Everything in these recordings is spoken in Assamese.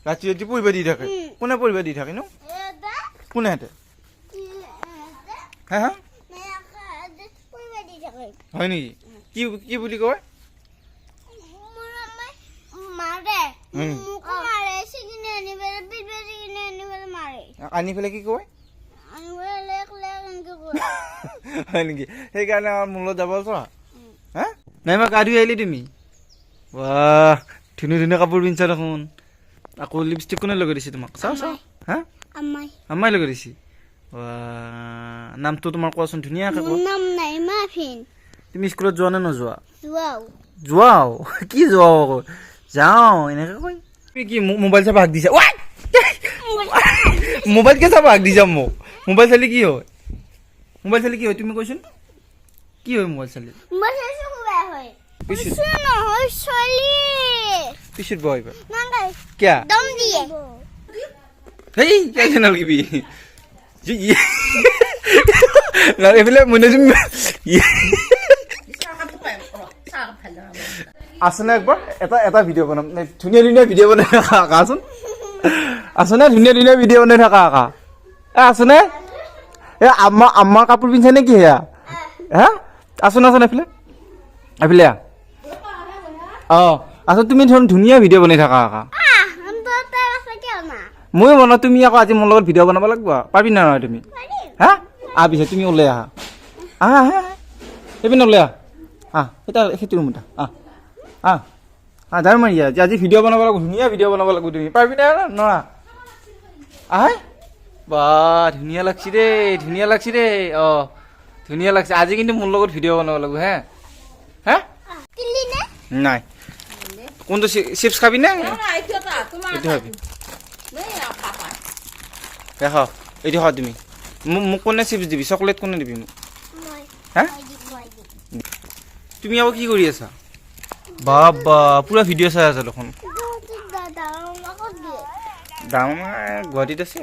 ৰাতি ৰাতি পঢ়িব দি থাকে। কোনে পঢ়িব দি থাকে নো? কোনে হেঁতে? হা হা, হয় নেকি? কি কি বুলি কয়? আনি পেলাই কি কয়? হয় নেকি? সেইকাৰণে আমাৰ মোৰ লগত যাব চোৱা। হা নাই, মই গা ধুই আহিলি তুমি? বাহ, ধুনীয়া ধুনীয়া কাপোৰ পিন্ধছা দেখোন। আকৌ লিপষ্টিক কোনে লগাই দিছে তোমাক? চাওঁ চাওঁ। হা, আম্মাই লগাই দিছে। নামটো তোমাৰ কোৱাচোন ধুনীয়াকৈ কোৱা। তুমি স্কুলত যোৱা নে নোযোৱা? যোৱাও। কি যোৱাও আকৌ? যাওঁ এনেকৈ কয়। তুমি কি মোবাইল চাব হাক দিছা? মোবাইল কিয় চাব হাক দিছা মোক? মোবাইল চালে কি হয়? মোবাইল চালে কি হয় তুমি কৈছোন? কি হয় মোবাইল চালে? পিছত বহ এইবাৰ। কিয়া হেই কিয় নালাগিবি? এইফালে মনে আছেনে? একবাৰ এটা এটা ভিডিঅ' বনাম, ধুনীয়া ধুনীয়া ভিডিঅ' বনাই থাকা আঁকাচোন। আছেনে ধুনীয়া ধুনীয়া ভিডিঅ' বনাই থাকা আঁকা? এ আছেনে? এ আমাৰ আমাৰ কাপোৰ পিন্ধছে নে কি সেয়া? হা, আছোন আছোন, এইফালে এইফালে। অঁ আচ্ছা, তুমি দেখোন ধুনীয়া ভিডিঅ' বনাই থাকা আঁকা। ময়ো বনাওঁ, তুমি আকৌ আজি মোৰ লগত ভিডিঅ' বনাব লাগিব। পাৰিবি না নহয় তুমি? হা, আহ পিছে তুমি ওলাই আহা। আহা আহা, সেইপিনে ওলাই আহা। আহ, এতিয়া সেইটো ৰুমত আহ। আহ আহ, যাৰ মাৰি আজি ভিডিঅ' বনাব লাগিব, ধুনীয়া ভিডিঅ' বনাব লাগিব। তুমি পাৰিবি না নৰা? আহ বা, ধুনীয়া লাগছি দেই, ধুনীয়া লাগছি দেই। অঁ ধুনীয়া লাগছে আজি, কিন্তু মোৰ লগত ভিডিঅ' বনাব লাগিব। হে হে, নাই কোনটো চিপছ খাবি নে এইটো খাবি? দেখ এইটো খা তুমি। মোক কোনে চিপছ দিবি? চকলেট কোনে দিবি মোক? হা, তুমি আকৌ কি কৰি আছা? বাবা, পুৰা ভিডিঅ' চাই আছা দেখোন। ডাঙৰ গুৱাহাটীত আছে।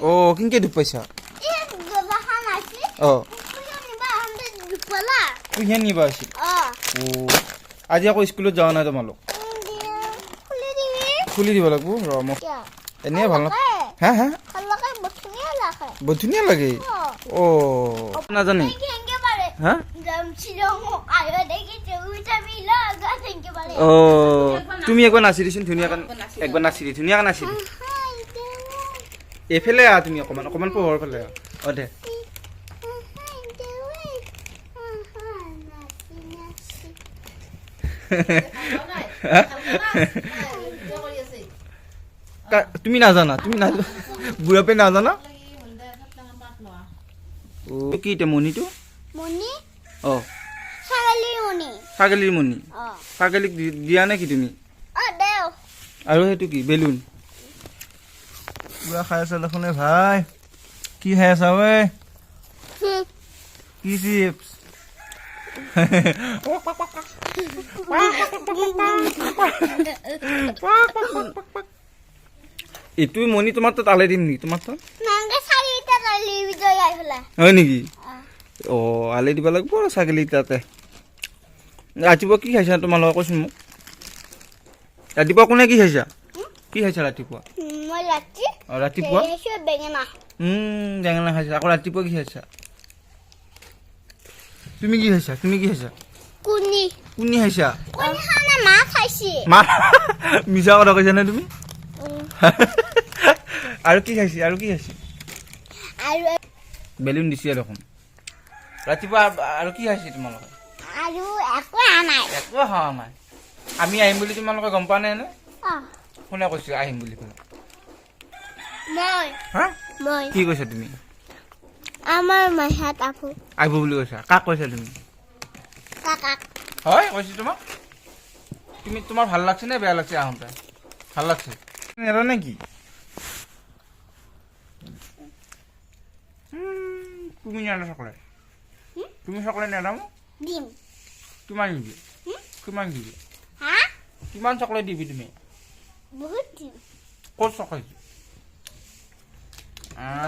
অ কেনেকে দুখ পাইছা? অ কুঁহিয়াৰ নিবা আছিল। অ আজি আকৌ স্কুলত যোৱা নাই তোমালোক? খুলি দিব লাগিব ৰ মোক এনেই ভাল। হা হা, বহুত ধুনীয়া লাগে। অ নাজানে। হা, অ তুমি একবাৰ নাচি দিচোন ধুনীয়াকৈ, একবাৰ নাচি দি, ধুনীয়াকৈ নাচি দি। এইফালে আহা তুমি, অকণমান অকণমান পোহৰ ফালে আহা। অ দে। তুমি নাজানা? তুমি নাজানা? বুঢ়াপে নাজানা? কি এতিয়া মণিটো? অ ছাগলীৰ মণি। ছাগলীক দিয়া নে কি তুমি? আৰু সেইটো কি বেলুন পুৰা খাই আছা দেখোন ভাই? কি খাই আছা ঐ? কি চিপছ? এইটো মণি তোমাৰ তাত আলাই দিম নেকি? তোমাৰ তাত হয় নেকি? অ আলাই দিব লাগিব আৰু ছাগলী তাতে। ৰাতিপুৱা কি খাইছা তোমালোকে কৈছোন মোক? ৰাতিপুৱা কোনে কি খাইছা? কি খাইছা ৰাতিপুৱা? ৰাতিপুৱা বেঙেনা খাইছা। আকৌ ৰাতিপুৱা কি খাইছা তুমি? কি খাইছা তুমি? কি খাইছা? কুনি। কুনি খাইছা? মা মিছা কথা কৈছা নে তুমি? আৰু কি খাইছি? আৰু কি খাইছি? বেলুন দিছে দেখোন ৰাতিপুৱা। আৰু কি খাইছি তোমালোকে? আৰু একো খোৱা নাই। একো খোৱা নাই। আমি আহিম বুলি তোমালোকে গম পোৱা নাই নে? কোনে কৈছে আহিম বুলি পেলাই? মই। হা, মই। কি কৈছা তুমি? আমাৰ মাহীহঁত আহিব বুলি কৈছা। কাক কৈছা তুমি? কাকাক। হয় কৈছো তোমাক। তুমি তোমাৰ ভাল লাগছে নে বেয়া লাগছে আহোঁতে? ভাল লাগছে। নেৰা নে কি? তুমি নেৰা চকলেট? তুমি চকলেট নেৰা মোক? দিম। কিমান দিবি? কিমান দিবি? হা, কিমান চকলেট দিবি তুমি? বহুত দিম। ক'ত চকলেট?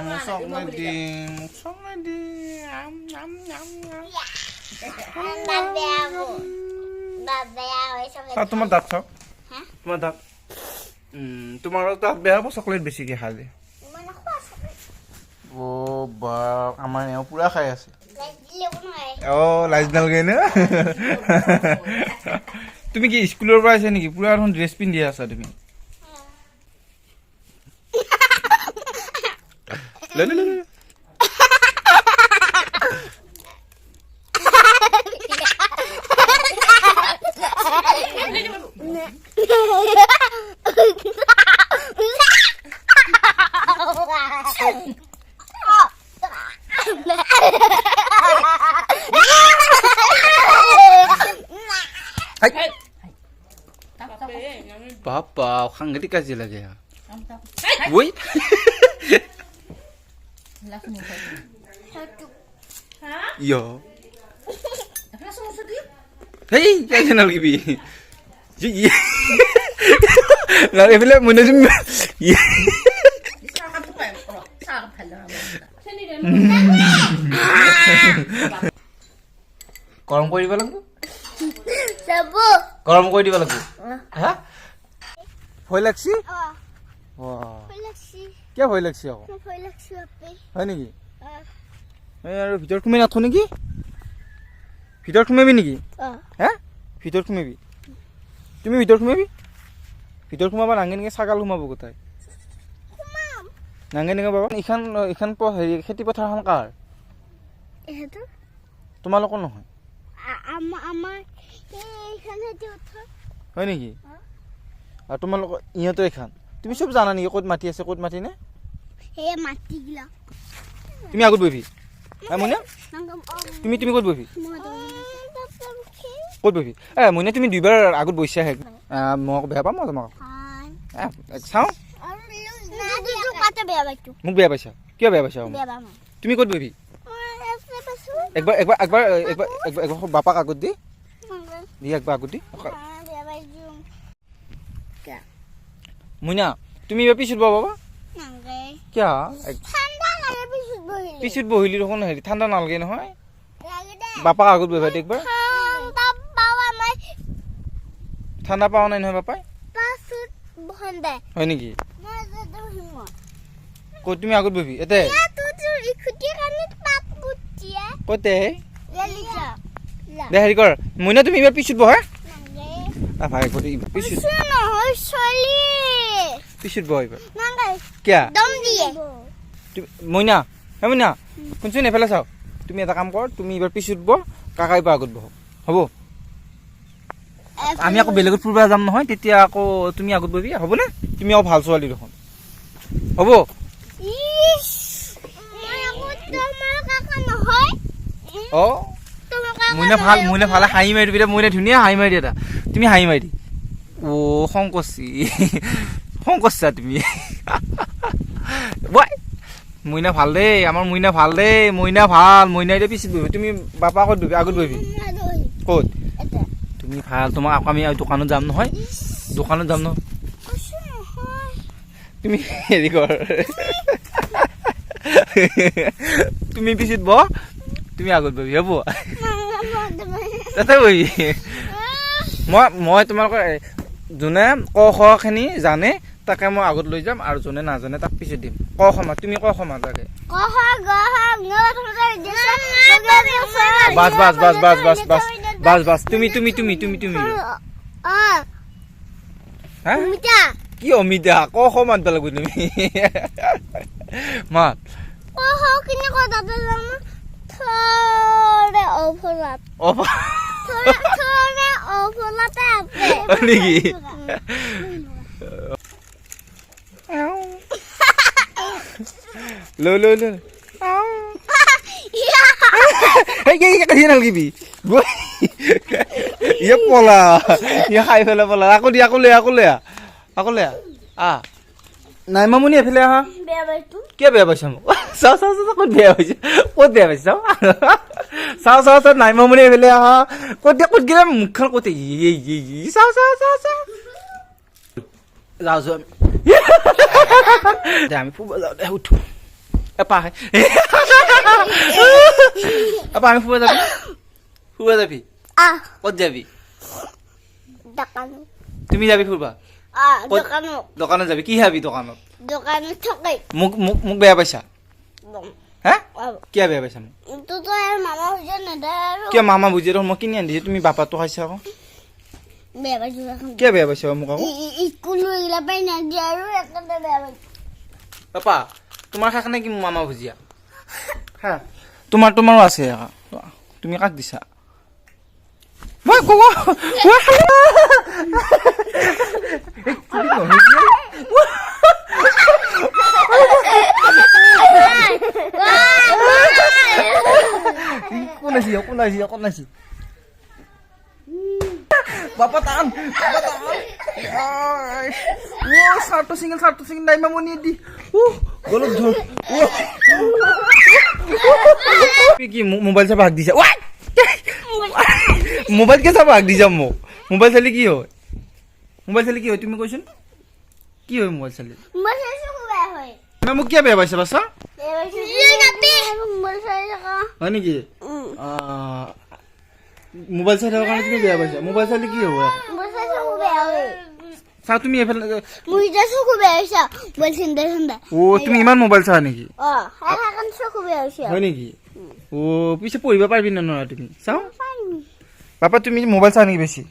মোক চকলেট দি, মোক চকলেট দি। আম আম আম আম। দাঁত বেয়া হ'ব, দাঁত বেয়া হৈ চকলেট। চাওঁ তোমাৰ দাঁত, চাওঁ। হা? তোমাৰ দাঁত, তোমাৰ দাঁত বেয়া হ'ব চকলেট বেছিকৈ খালে। মই নাখোৱা চকলেট। অ' বা, আমাৰ এওঁ পূৰা খাই আছে। লাইট দিলে একো নহয়। অ' লাজ নালাগে ন? তুমি কি স্কুলৰ পৰা আহিছা নেকি? পূৰা দেখোন ড্ৰেছ পিন্ধি আছা তুমি। লৈ লৈ লৈ লৈ। হাই। বাপা, সাংঘাতিক কাজিয়া লাগে। ঐ, ইয়, হেই, কাজিয়া নালাগিবি। এইফালে মইনা, তুমি গৰম কৰি দিব লাগিব। যাব। গৰম কৰি দিব লাগিব। হা, ভয় লাগছি? ভয় লাগছি। কিয় ভয় লাগছি আকৌ? ভয় লাগছি বাপে। হয় নেকি? এই আৰু ভিতৰত সোমাই নাথো নেকি? ভিতৰত সোমাবি নেকি? হে, ভিতৰত সোমাবি তুমি? ভিতৰত সোমাবি? ভিতৰত সোমাব নাংগে নেকি? ছাগাল সোমাব গোটাই। নাংগে নেকি বাবা? এইখন এইখন হেৰি খেতি পথাৰখন কাৰ? সেইটো তোমালোকৰ নহয়? আমাৰ এইখন খেতি পথাৰ। হয় নেকি? আৰু তোমালোকৰ ইহঁতৰ এইখন। তুমি চব জানা নেকি, ক'ত মাটি আছে ক'ত মাটি নাই? সেই মাটিগিলা। তুমি আগত বহিবি। হা মইনা, তুমি তুমি ক'ত বহিবি? ক'ত বহিবি? এ মইনা, তুমি দুইবাৰ আগত বহিছাহে। মই আকৌ বেয়া পাম মই তোমাক। চাওঁ, মোক বেয়া পাইছা? কিয় বেয়া পাইছা? তুমি ক'ত বহিবি? একবাৰ একবাৰ একবাৰ একবাৰ একবাৰ একবাৰ বাপাক আগত দি দি, একবাৰ আগত দি। মইনা, তুমি এইবাৰ পিছত বহা বাবা। কিয় পিছত বহিলি দেখোন হেৰি ঠাণ্ডা নালাগে নহয়? বাপাক আগত বহিবা দে একবাৰ। ঠাণ্ডা পোৱা নাই নহয় বাপাই? হয় নেকি? ক'ত তুমি আগত বহিবি এতে? ক'তে দে, হেৰি কৰ মইনা, তুমি এইবাৰ পিছত বহা। ভাই, পিছত পিছত বহ এইবাৰ। কিয় মইনা? হে মইনা, শুনচোন, এইফালে চাওঁ। তুমি এটা কাম কৰ, তুমি এইবাৰ পিছত বহ, কাকা এইবাৰ আগত বহক, হ'ব? আমি আকৌ বেলেগত ফুৰিব যাম নহয়, তেতিয়া আকৌ তুমি আগত বহিবি, হ'বনে? তুমি আকৌ ভাল ছোৱালী দেখোন, হ'ব? অ মইনা ভাল, মইনা ভাল, হাঁহি মাৰি দিবি। মইনা ধুনীয়া হাঁহি মাৰি দিয়া এটা। তুমি হাঁহি মাৰি দি। অ' খং কৰছি, খং কৰছা তুমি। ৱাই, মইনা ভাল দেই, আমাৰ মইনা ভাল দেই, মইনা ভাল। মইনা এতিয়া পিছত বহিবি তুমি, বাপা ক'ত বহিবি? আগত বহিবি? ক'ত? তুমি ভাল, তোমাক আকৌ আমি দোকানত যাম নহয়, দোকানত যাম নহয়। তুমি হেৰি কৰ, তুমি পিছত বহ, তুমি আগত বহিবি, হ'ব? তাতে বহিবি। মই তোমালোকৰ যোনে ক খ খিনি জানে তাকে মই আগত লৈ যাম, আৰু যোনে নাজানে তাক পিছত দিম। ক খ মাত, তুমি ক খ মাত লাগে। Bus bus bus bus bus bus bus bus. তুমি তুমি তুমি তুমি তুমি হা, কি অমিতা? ক খ মাতব লাগিব তুমি, মাত। নেকি? লৈ লৈ লৈ। কাজিয়া নালাগিবি। ইয়ে পলা, ইয়ে খাই পেলাই পলা। আকৌ দি, আকৌ লৈ, আকৌ লৈ, আকৌ লৈ আহ। নাই মামুনি, এফালে আহা। কিয় বেয়া পাইছা মোক? চাওঁ চাওঁ চাওঁ, ক'ত বেয়া পাইছা, ক'ত বেয়া পাইছা? চাওঁ চাওঁ চাওঁ, নাই মামুনি, এফালে আহা। ক'ত দিয়া, ক'ত গেলা? মুখখন ক'ত? চাওঁ চাওঁ চাওঁ চাওঁ। যাওঁ যোৱা দে, আমি ফুৰিব যাওঁ দে। উঠো এপা, এপা, আমি ফুৰিব যাবি? ফুৰিব যাবি? ক'ত যাবি? তুমি যাবি ফুৰবা? দোকানত যাবি? কি খাবি দোকানত? মোক মোক মোক বেয়া পাইছা? হা, কিয় বেয়া পাইছা মোক? কিয় মামা বুজি? দেখোন মই কিনি আনি দিছো, তুমি বাপাটো খাইছা আকৌ। কিয় বেয়া পাইছা মোক আকৌ? পাপা, তোমাৰ খাক নে কি মামা ভুজিয়া? হা, তোমাৰো আছে। তুমি কাক দিছা? মই কোৱা। কোন আছে? কোন আছে? কোন আছে? বাপা টান, বাপা টান। ও শার্টটো সিঙ্গেল, শার্টটো সিঙ্গেল নাইমা মনি দি। ও গলত ধর। কি মোবাইল চাবা হাক দিছা? মোবাইল কে চাবা হাক দিছা মোক? মোবাইল চালে কি হয়? মোবাইল চালে কি হয় তুমি কৈছোন? কি হয় মোবাইল চালে? মোক কিয় বেয়া পাইছা বাছা? হয় নেকি? মোবাইল চাই থকাৰ কাৰণে তুমি বেয়া পাইছা? মোবাইল চালে কি হ'ব? চা তুমি এইফালে। অ, তুমি ইমান মোবাইল চোৱা নেকি? হয় নেকি? অ, পিছে পঢ়িব পাৰিবি নে নোৱাৰা তুমি? চাওঁ বাপা, তুমি মোবাইল চোৱা নেকি বেছি?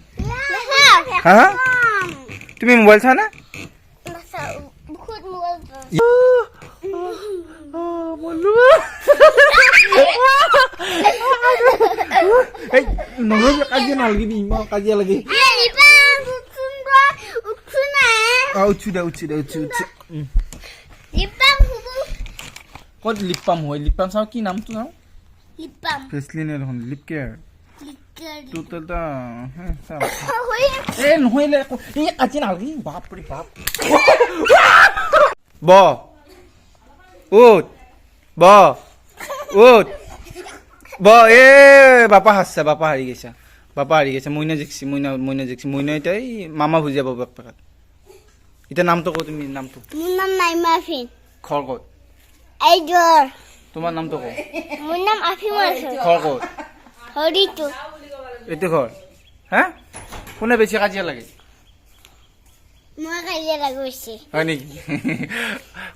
হা, তুমি মোবাইল চোৱা নে? কাজিয়া নালাগিবি, ইমান কাজিয়া লাগে। উঠছো দে, উঠছো দে, উঠছো, উঠছো। ক'ত লিপ পাম হয়? লিপ পাম চাওঁ, কি নামটো চাওঁ। ফেচলিনে দেখোন, লিপ কেয়াৰ। এই নহয়, এই কাজিয়া নালাগে। বাপৰে বাপ। ব উঠ, ব উঠ, ব। এ বাপা হাসছে, বাপা হাৰি গৈছা, বাপা হাৰি গৈছে। মইনা জিকছি, মইনা, মইনা জিকছি। মইনা এতিয়া এই মামা ভুজিয়া পাব এক পেকেট। এতিয়া নামটো কওঁ, তুমি নামটো? মোৰ নাম নাইমা আফিন। ঘৰ ক'ত? এই জৰ। তোমাৰ নামটো কওঁ? মোৰ নাম আফিম আছে। ঘৰ ক'ত? হৰিটো। এইটো ঘৰ। হা, কোনে বেছি কাজিয়া লাগে? মই কাজিয়া লাগো বেছি। হয় নেকি?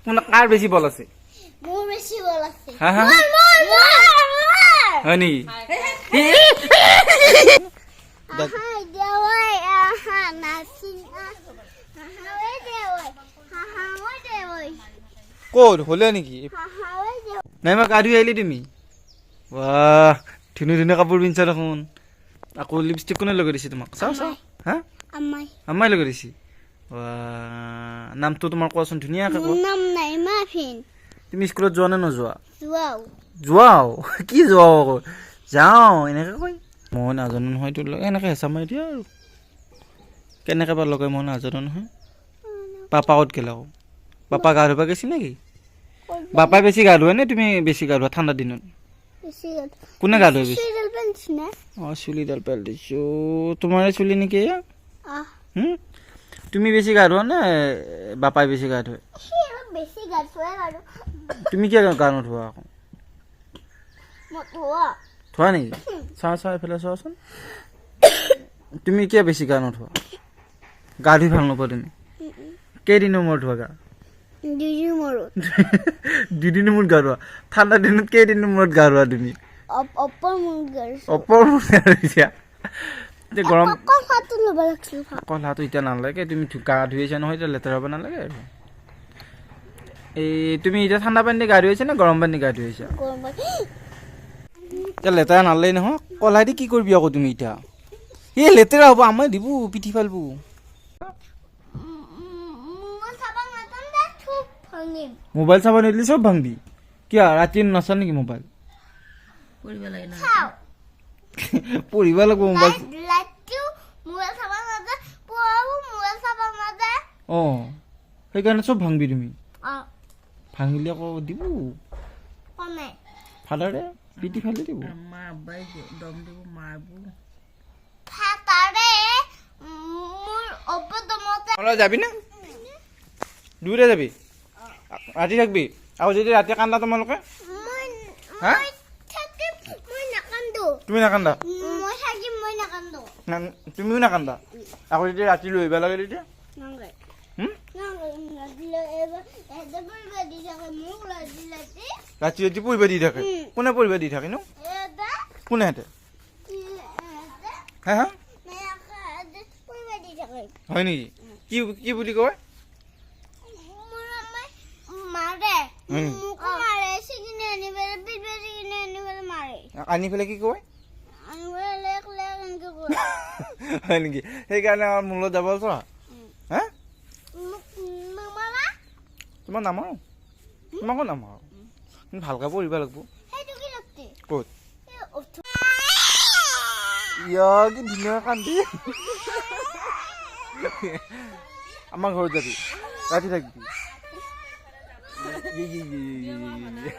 কোনে, কাৰ বেছি বল আছে? মোৰ বেছি বল আছে। হা হা, হয় নেকি? ক'ত হ'লে নেকি? নাই, মই গা ধুই আহিলি তুমি? বাহ, ধুনীয়া ধুনীয়া কাপোৰ পিন্ধছা দেখোন। আকৌ লিপষ্টিক কোনে লগাই দিছে তোমাক? চাওঁ চাওঁ। হা, আম্মাই লগাই দিছে। নামটো তোমাৰ কোৱাচোন ধুনীয়াকৈ। তুমি স্কুলত যোৱা নে নোযোৱা? যোৱাও। কি যোৱাও আকৌ? যাওঁ এনেকৈ কয়। মই নাজানো নহয়, তোৰ লগে এনেকৈ হেঁচা মাৰি দিয়া আৰু কেনেকৈ বা লগাই মই নাজানো নহয়। পাপা ক'ত গ'ল আকৌ? পাপা গা ধুব গৈছে নেকি? বাপাই বেছি গা ধুৱে নে তুমি বেছি গা ধোৱা ঠাণ্ডা দিনত? কোনে গা ধুৱে বেছি? অঁ, চুলিডাল পেল দিছোঁ। তোমাৰে চুলি নেকি এয়া? তুমি বেছি গা ধোৱা নে বাপাই বেছি গা ধুৱে? তুমি কিয় গা নোধোৱা আকৌ? ধোৱা নেকি? চাওঁ চাওঁ, এইফালে চোৱাচোন। তুমি কিয় বেছি গা নোধোৱা? গা ধুই ভাল নোপোৱা তুমি? কেইদিনৰ মূৰত ধোৱা গা? দুদিনৰ মূৰত গা ধোৱা। ঠাণ্ডা দিনত কেইদিনৰ মূৰত গা ধোৱা তুমি? অপৰ মূৰত গা ধুইছা। গৰম কলহাটো এতিয়া নালাগে। তুমি গা ধুইছা নহয়, এতিয়া লেতেৰা হ'ব নালাগে আৰু। এই তুমি এতিয়া ঠাণ্ডা পানী দি গা ধুইছা নে গৰম পানী দি গা ধুইছা? এতিয়া লেতেৰা নালাগে নহয়। কলাই দি কি কৰিবি আকৌ তুমি এতিয়া? এই লেতেৰা হ'ব, আমাৰ দিব পিঠি ফালব। মোবাইল চাব নিদিলে চব ভাঙবি। কিয় ৰাতি নাচা নেকি মোবাইল? পঢ়িব লাগিব মোবাইল। অ, সেইকাৰণে চব ভাঙবি তুমি। ভাঙিলে আকৌ দিব ফাদাৰে, পিটি ফালি দিব। যাবি না? দুয়োটা যাবি? ৰাতি থাকবি? আৰু যদি ৰাতি কান্দা তোমালোকে? মই হা? মই থাকিম, মই নাকান্দো। তুমি নাকান্দা? মই থাকিম, মই নাকান্দো। না, তুমিও নাকান্দা। আকৌ যদি ৰাতি লৈ আহিব লাগে তেতিয়া? নালাগে। হুম? নালাগে। এবাৰ এটা পঢ়িব দি থাকে মোক ৰাতি ৰাতি। ৰাতি ৰাতি পঢ়িব দি থাকে? উম। কোনে পঢ়িব দি থাকে নো? এটা কোনে হেঁতে? এটা। হা হা? পঢ়িব দি থাকে। হয় নেকি? কি কি বুলি কয়? মোৰ মাই মাৰে। হয় নেকি? মোকো মাৰে, চিকিনি আনি পেলাই পিটবে, চিকিনি আনি পেলাই মাৰে। আনি পেলাই কি কয়? আনি পেলাই লেক লেক এনেকে কয়। হয় নেকি? সেইকাৰণে আমাৰ মোৰ লগত যাব চোৱা। হা? মোক নামাৰা? তোমাক নামাৰো, তোমাকো নামাৰো, কিন্তু ভালকৈ পঢ়িব লাগিব। সেইটো কি লাগছে? ক'ত? এই উঠ। ইয়া, কি ধুনীয়া কান্দি। আমাৰ ঘৰত যাবি, ৰাতি থাকবি। ইয়ে, ইয়ে, ইয়ে, ইয়ে, ইয়ে, ইয়ে।